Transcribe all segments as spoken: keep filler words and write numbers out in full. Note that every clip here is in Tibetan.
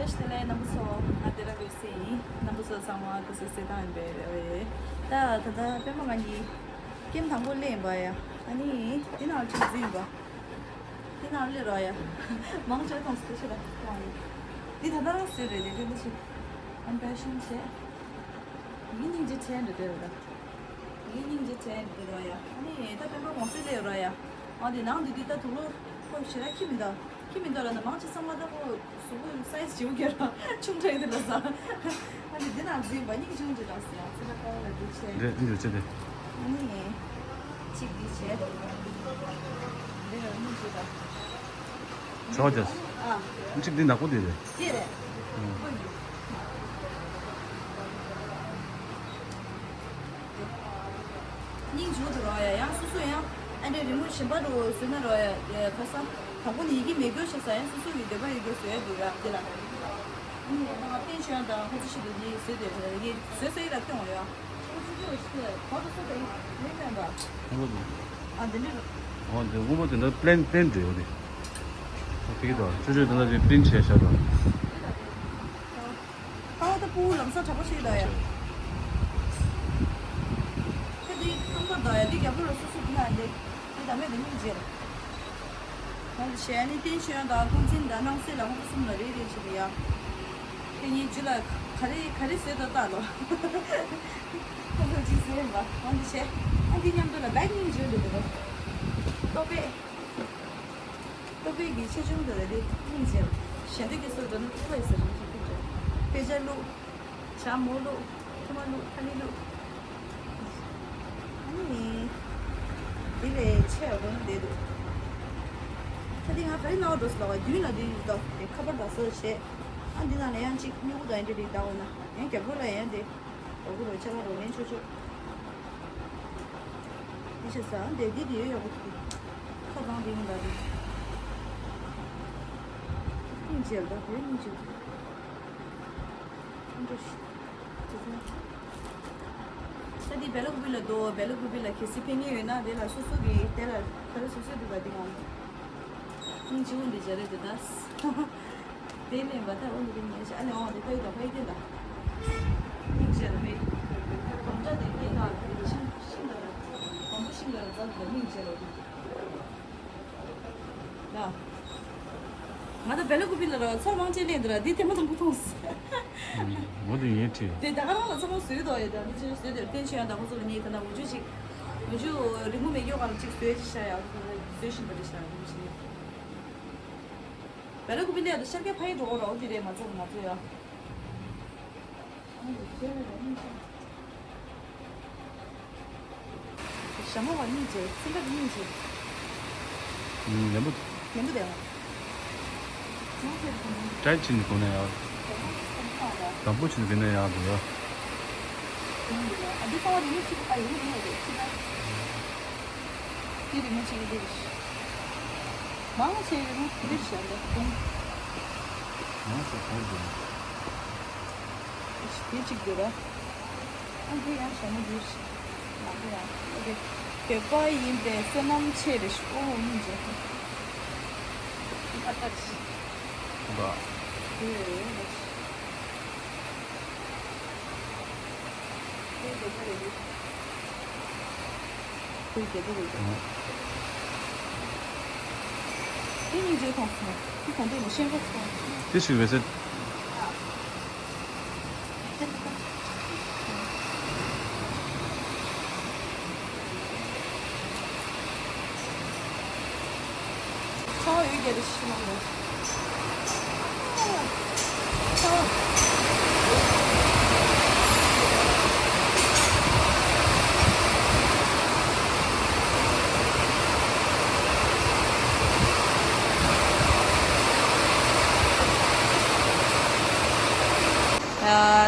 བཀྲ་ཤིས་བདེ་ལེགས་རྣམ་པ་ཚོ། ང་བདེ་ལ་ལོས་སེ་ཡིན། རྣམ་པ་ཚོ་ཚང་མ་སྐུ་གཟུགས་གསལ་ཐང་ཡིན་པས་རེད་བས། ད་ད་ལྟ་པད་མ་ང་གཉིས་ཀེམ་དང་པོ་སླེབས་ཡིན་པ་ཡ། ཨ་ནི་འདི་ནང་ཅིག་འཛུལ་ཡིན་པ། འདི་ནང་སླེབས་རོགས་ཡ། མང་ཆེ་མཐོང་སྲིད་ཤི་ར་ཀོང་ཡིན། འདི་ད་ལྟ་རང་བཟོས་རེད་དེ་དེ་འདི་ཞིག་ཨན་པེ་ཤན་བྱས། ཡིན་སྙིང་རྗེ་ཆེན་རེད་དེ་ར། ཡིན་སྙིང་རྗེ་ཆེན་རེད་དེ་རོགས་ཡ། ཨ་ནི་ད་པད་མ་གོང་སེ་སླེབས་རོགས་ཡ། ཨ་འདི་ནང་འདི་འདི་ད་དུག་ལོག་ཁོ་ཞེ་དྲག་ཁྱི་མི་འདུག་ཁྱི་མི་འདུག་ལ་ན་མང་ཆེ་ཚང་མ་ད་ཁོ། གཟུགས་པོ་སའི་ཛི་ཇེའུ་གྱ་ར་ཆུང་དྲགས་འདི་ལ་ཟ། ཨ་ནི་འདི་ནང་འཛིན་པ་སྙིང་ཆུང་ཅིག་རག་སོང་ཡང་ཙི་ད་ཀ་ལ་འདི་བྱས། འདི་འདི་བྱས་ཏེ། ཨ་ནི་གཅིག་འདི་བྱས། འདི་ལ་སྙིང་རྗེ་དང་། ཆོག་ཅེས། ཨ། གཅིག་འདི་ནག་པོ་འདི་རེད། འདི་རེད། ཨང་། སྙིང་རྗེ་དུ་རོ་ཡ་ཡང་སོ་སོ་ཡང་ཨ་འདྲའི་རི་མོ་གཞན་པ་རུ་བཟོས་ན་རོ་ཡ་ཁ་སང་དང་པོ་ནས་ཡི་གེ་མེད་དགོས་ཤ་ས་ཡང་སོ་སོ་གི་འདོད་པ་ཡི་གེ་བཟོས་ཡ་འདུག་ར་འདི་ལ། ཨ་ནི་ང་བསྟན་ཆོས་དང་ཁོ་ཚོ་ཞིག་ཏུ་ནི་བཟོས་དེ་ཡི་གེ་བཟོས་ས་ཡི་ལ་སྟོན་བ་ཡ། ཁོ་ཚོ་ཞིག་གོ་ཚོ་དེ་མི་སྟོན་པ། ཨ་འདི་འདྲ། འོ་འདི་དངོས་པོ་དེ་འདྲ་པླེན་པླེན་འདྲ་ཡོད་དེ། ཨ་ཕ་གི་དང་ཆུ་ཆུ་དེ་འདྲ་དེ་པིན་བྱས་བཞག་དང་། ཨ་ད་སྤུ་གུ་ལམ་སང་དྲག་པོ་ཞིག་ད་ཡ། ཁྱེད་འདི་ཐང་པ་ད་ཡ་འདི་རྒྱབ་ལོགས་ལ་སོ་སོ་འདི་ན་འདི་འདི་ད་མེད་དེ་སྙིང་རྗེ། ང་ལ་ཞལ་ནི་བསྟན་ཆོས་དང་ཀུན་འཛིན་དང་སྣང་གསལ་ལ་ཧོན་གསུམ་ལ་རེ་རེ་བྱེད་དེ་ཡ། དེ་ངའི་རྒྱུད་ལ་ག་རེ་ག་རེ་ཟེར་དོ་ལྟ་ལོ། ཁོ་ཚོ་ཅི་ཟེར་བ་ང་འདི་བྱས། ཨ་འདི་མཉམ་དུ་ལ་བེག་སྙིང་རྗེ་འདི་འདུག་ལོ། ལྟོ་པས། ལྟོ་ཕད་ཀྱི་ཆེ་ཆུང་དེ་ལ་དེ་སྙིང་རྗེ། ཞལ་འདོད་ཀྱི་སོ་འགྲོ་ན་ལྟོ་ཕད་ཟེར་རིན་ཆེན་ཕུད་འདྲ། དཔེ་ཆ་བླུགས། ཇ་མོ་བླུགས། ཐུར་མ་བླུགས། ཁ་ལི་བླུགས། ཨ་ནི། དེ་ལས་ཆེ་བ་དགོན་བསྡད་འདུག་ད་དེ་ང་ག་རེ་ན་བ་འགྲོ་སོང་ལ་བ་རྒྱུན་ལ་དེ་ཡིན་ཏོ་དེ་ཁ་པར་དག་སོ་བྱས། ཨ་འདི་ནང་ལ་ཡང་གཅིག་སྨྱུ་གུ་དང་འདྲ་རིགས་བཏགས་འོ་ན་ཡང་རྒྱབ་ལོགས་ལ་ཡང་དེ། འོ་གོ་རོ་ཆ་ལ་རོ་ལེན་ཆོ་ཆོ། འདི་ཆ་ས་འདི་འདི་འདི་ཡོད་ཡོད་གོ་ཐུག་ཁ་གང་འདི་ཡིན་ལ་རེད། སྙིང་རྗེ་ལ་བོད་སྙིང་རྗེ། ཨ་འདྲ་ཞིག་ད་འདི་བེ་ལ་ཀུ་པི་ལ་དོ་བེ་ལ་ཀུ་པི་ལ་གལ་སྲིད་ཕེབས་མཁན་ཡོད་ན་དེ་ལ་སོ་སོ་གི་དེ་ལ་ག་རེ་སོ་སོ་འདི་ག་འདི་ང་སྙིང་རྗེ་བོ་འདི་བྱ་རེད་དེ་ད། དེ་ལས་འབའ་ཐག་འོང་དུ་རིང་ཉེ་ཞིག་ཨ་ནེ་འོང་དེ་ཕ་ཡི་དང་ཕ་ཡི་དེ་ལ། སྙིང་རྗེ་ལ་མེད། གང་འདྲ་དེ་ངའི་ནང་དེ་ཤིང་ཤིང་ལ་ར། བམ་པོ་ཤིང་ལ་ར་རྫ་དེ་ལ་སྙིང་རྗེ་ལ་རུ། ལ། ང་ད་བེ་ལ་ཀུ་པི་ལ་ར་ཚོ་མང་ཆེ་ལེན་དུ་ར་འདི་ཐེངས་མ་དང་པོ་མཐོང་སོང་། ངོ་དེ་ཡིན་ཁྲི། དེ་ད་ག་རང་ལ་ཚོ་མང་བཟོས་དོ་ཡོད་ད་འདི་ཆེ་བཟོས་དེ་བསྟན་ཆོས་ཡང་ད་ཁོ་ཚོ་ལ་ངས་ད་ན་འུ་ཆུ་ཅིག་འུ་ཆུ་རི་མོ་མེད་ཀྱོག་ག་ལ་ཅིག་བཟོས་ཅིག་ཤ་ཡ་བཟོས་བཞིན་པ་རེད་ཤ་ཡ་འདི་ཆེ། བེ་ལ་ཀུ་པི་ལ་ཡ་ད་ཤར་ཀའི་ཕ་ཡི་འགྲོ་གོ་ར་འོ་དེ་རེད་མ་ཚོ་ང་ཚོ་ཡ། ཞྭ་མོ་བ་སྙིང་རྗེ། སེམས་པ་སྙིང་རྗེ། ལེན་པོ། ལེན་པོ་དེ་བ། ཏྲའི་ཕྱིན་དགོས་ན་ཡག་དང་པོ་ཕྱིན་དགོས་ན་ཡག་འདུག་ཡ། ཨ་འདི་ཚང་མ་རི་མོ་གཅིག་ཨ་ཡིན་ཡིན་རེད་ཅི་ད། འདི་རི་མོ་གཅིག་འདི་རེད། མང་ཆེ་རི་མོ་འདི་རེད་ཤག་འདི་ཁུང་། མང་ཆེ་ག་རེ་འདུག་དེ་གཅིག་དེ་ར། ཨ་འདི་ཡང་ཞྭ་མོ་འདི་ཞིག་ལག་པ་ཡང་ཨོ་དེ། བོད་པ་ཡིན་པའི་བསོད་ནམས་ཆེ་རེ་ཞིག་ཨོ་མི་འཇོག་ཨ་ཏག་ཞིག་ཨ་ཏག་དེ་རེ་ཞིག་དེ་དེ་ཚ་རེ་རེད། ཁོའི་རྒྱལ་པོ་རེད་ཀྱང་། དེ་སྙིང་རྗེ་མཐོང་སོང་། དེ་ག་འདྲས་ནས་ཤེས་འགྲོ་སོང་། དེ་ཞིག་རེད་ཟེར། ཚ་བ་ཡོད་རྒྱ་རེ་ཤི་མ་འདུག་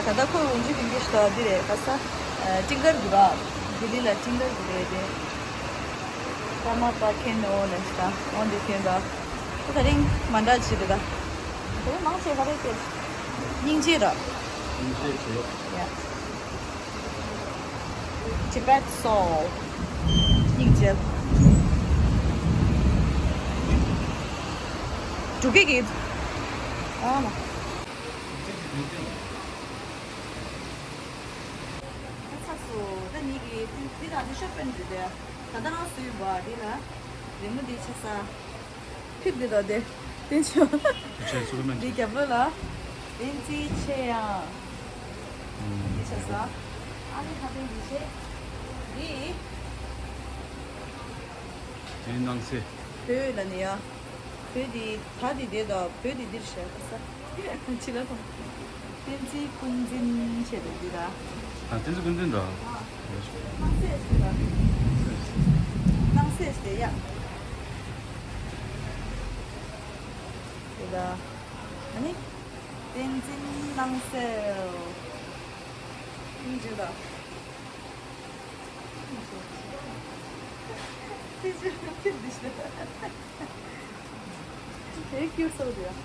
ད་ལྟ་ཁོ་འོན་ཅི་ཕིང་གི་ཤི་ཏོ་འདི་རེད་ཁ་ས། ཨ་ཊིང་ཀར་གུ་ར། ལྡི་ལི་ལ་ཊིང་ཀར་གུ་རེད་དེ། ཀརྨ་པ་ཁེན་ཨོ་ལ་ཤི་ད་འོན་དེ་ཁེན་ད། ཁོ་ད་རིང་མ་འདྲ་ཆི་རེད་ད། དེ་མང་ཆེ་ག་རེ་སྐད། སྙིང་རྗེ་ར། སྙིང་རྗེ་ཆེ། ཡ། Tibet soul. སྙིང་རྗེ། འབྲུག་གི་གི་ཨ་མ། ཚགས་སོ། ད་ནི་གི་འདི་དང་འདི་ཤོ་པན་འདི་དེ་ད་ལྟ་རང་སུ་ཡིན་པ་འདི་ལ་རི་མོ་འདི་ཆ་ས་ཕིབ་འདི་དང་དེ་བསྟན་ཆོས་ཆེ་ཚུགས་མེད་འདི་རྒྱབ་ལོ་ལ་བསྟན་རྩིས་ཆེ་ཡང་འདི་ཆ་ས་ཨ་ནི་ཁ་བསྟན་འདི་ཆེ་འདི་དེ་ནང་སེ་བོད་ལ་ནི་ཡ། བོད་དེ་ད་དེ་དེ་དང་བོད་དེ་འདིར་བཞག་ས། ཕྱི་ལ་ཐོང་། བསྟན་འཛིན་ཀུན་འཛིན་བྱས་པའི་འདི་དང་། ཨ། བསྟན་འཛིན་ཀུན་འཛིན་དང་། སྣང་སྲིད་ཟེར་ལ། སྣང་སྲིད་ཟེར་ཡ། དེ་དང་། ཨ་ནི། བསྟན་འཛིན་སྣང་སྲིད། སྙིང་རྗེ་དང་། དེ་ཅི་ཁྱེར་འདི་ཤི། དེ་ཁྱེར་སོ་རེད།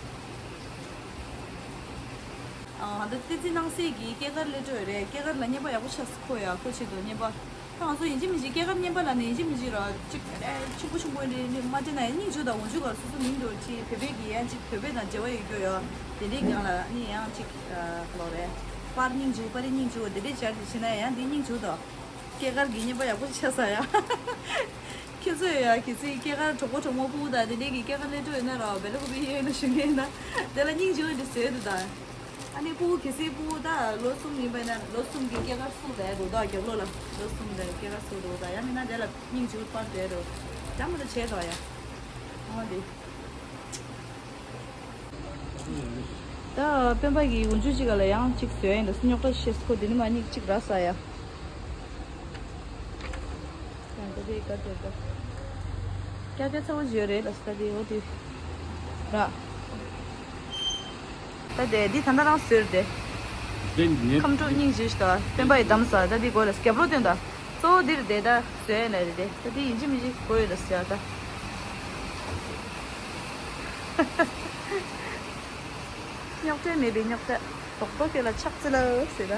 ཨ། ད་བསྟན་འཛིན་སྣང་སྲིད་ཀྱི་སྐྱེས་སྐར་སླེབས་འགྲོ་ཡོད་རེད། སྐྱེས་སྐར་ལ་རྔན་པ་ཡག་པོ་ཆགས་སོ་ཁོ་ཡ། ཁོ་ཆེད་དུ་རྔན་པ། ད་ང་ཚོ་ཡིན་གཅིག་མིན་གཅིག་སྐྱེས་སྐར་རྔན་པ་ལ་ནི་ཡིན་གཅིག་མིན་གཅིག་ར་གཅིག་ཨེ་ཕྱུག་པོ་ཆུང་པོ་ནི་ནི་མ་སྤྲད་ན་ཡང་སྙིང་རྗེ་དང་འོ་འཇུ་གར་སོ་སོ་མིང་འདོར་ཅིག་བོད་པའི་གི་ཡང་གཅིག་བོད་པའི་དང་འབྲེལ་བ་ཡོད་རྒྱུ་ཡོད། དེ་འདྲའི་སྒང་ལ་ནི་ཡང་གཅིག་ཨ་ལོ་རེད། པར་སྙིང་རྗེ་པར་རི་སྙིང་རྗེ་འོ་དེ་འདྲའི་སྦྱར་ཏེ་བྱས་ན་ཡང་འདི་སྙིང་རྗེ་དང་། སྐྱེས་སྐར་གྱི་རྔན་པ་ཡག་པོ་ཆགས་ས་ཡ། ཁྱེད་ཚོས་ཡ་གལ་སྲིད་སྐྱེས་སྐར་གྲོགས་པོ་གྲོགས་མོ་སྤུ་གུ་དང་དེ་འདྲས་ཀྱི་སྐྱེས་སྐར་སླེབས་འགྲོ་ཡོད་ན་ར་བེ་ལ་ཧུ་པི་ཡོད་ན་ཞུ་མཁན་ཡིན་ན་དེ་ལ་སྙིང་རྗེ་བོ་འདི་བཟོས་འདུག་ད། ཨ་ནི་སྤུ་གུ་གལ་སྲིད་སྤུ་གུ་ད་ལོ་གསུམ་ཡིན་པ་ཡིན་ན་ལོ་གསུམ་གྱི་སྐྱེས་སྐར་བསུ་བས་འདུག་ད་རྒྱབ་ལོགས་ལ་ལོ་གསུམ་དེ་སྐྱེས་སྐར་བསུ་འདུག་ད། ཡང་མིན་ན་དེ་ལ་སྙིང་རྗེ་བོ་པར་བསྡད་འདུག་ད་མོ་ད་བྱས་འདུག་ཡ། ཨ་འདི། ད་སྤེན་པ་གི་འོ་འཇུ་གཅིག་ག་ལ་ཡང་གཅིག་བཟོས་ཡིན་ད་སྙོག་དྲ་ཤེས་ཁོ་དེ་ནི་མ་གཉིས་གཅིག་རག་ས་ཡ། ཡང་ད་དེ་ག་དེ་ད། ཀྱ་ཀྱ་ཚ་བོ་བརྗོད་རེད་ལ་ས་དེ་འོ་དེ། ར། ད་དེ་འདི་ད་ལྟ་རང་བཟོས་རེད་དེ། དེ་ནི་ཁམས་ཕྲུག་སྙིང་རྗེ་ཞིག་ད་སྤེན་པ་ཡི་གདམ་ས་ད་འདི་དགོས་ལ་སྐྱབས་རོགས་སྟོན་ད། གཙོ་བོ་འདིར་བསྡད་ད་བཟོས་ནས་རེད་དེ་ད་འདི་ཡིན་གཅིག་མིན་གཅིག་དགོས་ཡོད་ད་ཟེར་ད། རྙོག་དྲ་མེད་པའི་རྙོག་དྲ། རྡོག་རྡོག་ཁྱོད་ལ་ཕྱག་འཚལ་ལོ་ཟེར་ད།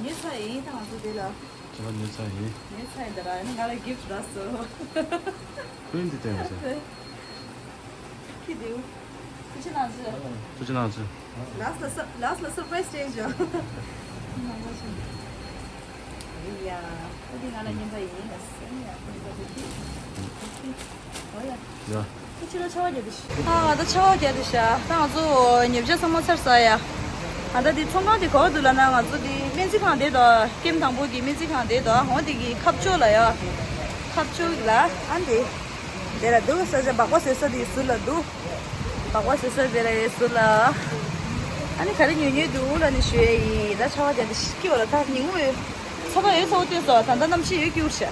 ཉོས་ཚར་ཡིན་ད་ང་ཚོ་དེ་ལ། ཁྱེད་ལ་ཉོས་ཚར་ཡིན། ཉོས་ཚར་ཡིན་ད་ར་ནི་ང་ལ་གིཕ་ཊི་རག་སོང་། ཁོས་འདི་སྟོན་པ་ཟེར། ཁྱི་དེའུ། ཐུགས་རྗེ་གནང་ཞུ། ཐུགས་རྗེ་གནང་ཞུ། ལཱསི་ལ་སར་ལཱསི་ལ་སར་པ་རའི་སི་སྟེ་ཞུ། ཡ། ཨ་དེ་ང་ལ་རྔན་པ་ཡིན་ལ་སེམས་ཡ་ཁོ་ཚོ་ཁྱི། ཨོ་ཡ། ཡ། ཁྱི་ཕྱི་ལ་ཆར་པ་བརྒྱབ་དེ་ཤི། ཨ་ད་ཆར་པ་བརྒྱབ་དེ་ཤ། ད་ང་ཚོ་ཉོ་ཆ་ཚང་མ་ཚར་ས་ཡ། ཨ་ད་དེ་ཚོང་ཁང་དེ་ག་བར་འདུག་ལབ་ན་ང་ཚོ་དེ་སྨན་རྩིས་ཁང་དེ་དང་ཀེམ་དང་པོ་གི་སྨན་རྩིས་ཁང་དེ་དང་འོ་དེ་གི་ཁ་ཕྱོགས་ལ་ཡ། ཁ་ཕྱོགས་ལ་ཨ་འདི། དེ་ལ་འདུག་ས་ཆ་སྦག་སྦག་བཟོ་ས་དེ་ཟུར་ལ་འདུག་སྦག་སྦག་བཟོ་ས་དེ་ལ་ཡོད་ཟུར་ལ། ཨ་ནི་ག་རེ་ཉོ་ཉོས་འདུག་ལབ་ནས་ཞུ་ཡ་ཡིན། ད་ཆར་པ་བརྒྱབ་དེ་ཤི་སྐྱིད་པ་ལ་ད་ཉིན་མོ་ཡོད། ཚ་བ་ཡོད་ཚ་བོ་སྟོན་སོང་ད་ལྟ་གནམ་གཤིས་ཡོད་སྐྱིད་པོ་ཤ།